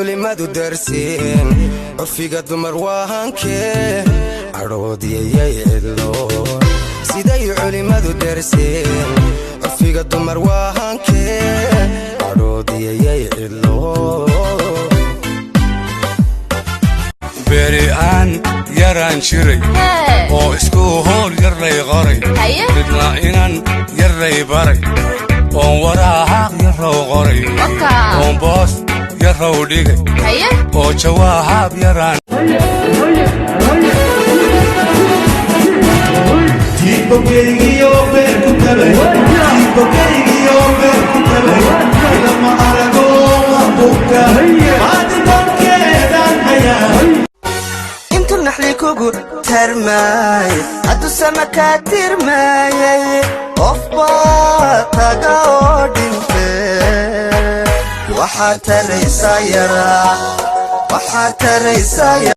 Culimmadu darseen curfiga dumar waa hankee, cadhoodiyayay cidlo. Siday culimmadu darseen curfiga dumar waa hankee, cadhoodiyayay cidlo. Beri aan yaraan jiray oo isku hool yarlay qoray, midna inan yarlay baray, oon waraaq yarrow qoray, oon boos yarrow dhigay, oo jawaab yaraan. Intu naxli kugu tarmaay, hadduu sama kaa tirmaayay, qof baa taga oo dhinte. Waxaad taraysaa yaraa, waxaad taraysaa.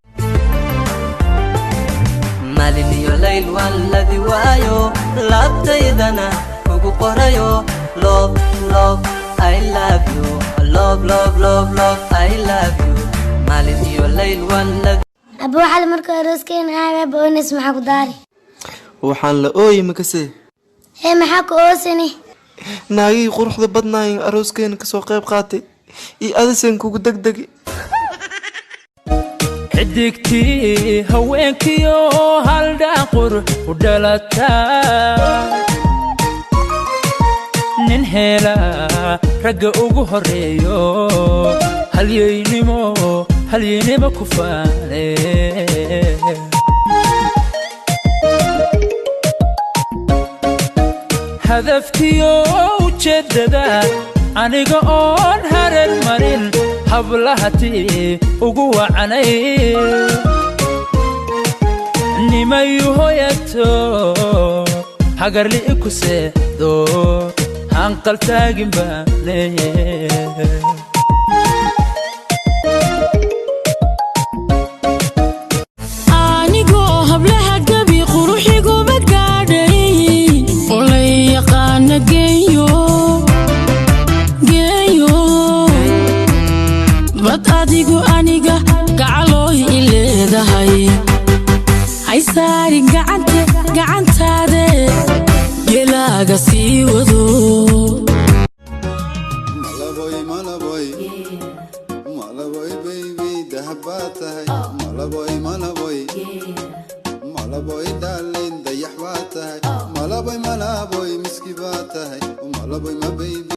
Maalin iyo layl waan ladi waayo, laabtaydana kugu qorayo. Love, love, I love you. Love, love, love, love, I love you. Maalin iyo layl waan ladi. Aba, waxaad marka arooskeena ahay boonis, maxaa ku daari? Waxaan la ooyi makase. Hee, maxaa ku oosani? Naagihii quruxda badnaayen arooskeena kasoo qayb qaatay iyo adisen kugu degdegi. Xidigtii haweenkiyo haldhaan qurux u dhalataa, nin heela ragga ugu horreeyo, halyeynimo, halyeynimo ku faane. Hadafkiyo ujeeddada aniga oon harar marin, hablahatii ugu wacanay nimayu hoyato, hagarli ku seexdo, hanqal taagin baane. Anigoo hablaha gabi quruxiguma gaadhay, oo lay yaqaana geeyo geeyo, bad adigu aniga gacalooy i leedahay. Haysaarin gacante gacantaade, gelaaga sii wado. Malaboy, malaboy, malaboy, baby, dahab baa tahay. Malaboy, malaboy, malaboy, darling, dayax baa tahay. Malaboy, malaboy, miski baa tahay. Malaboy, ma baby.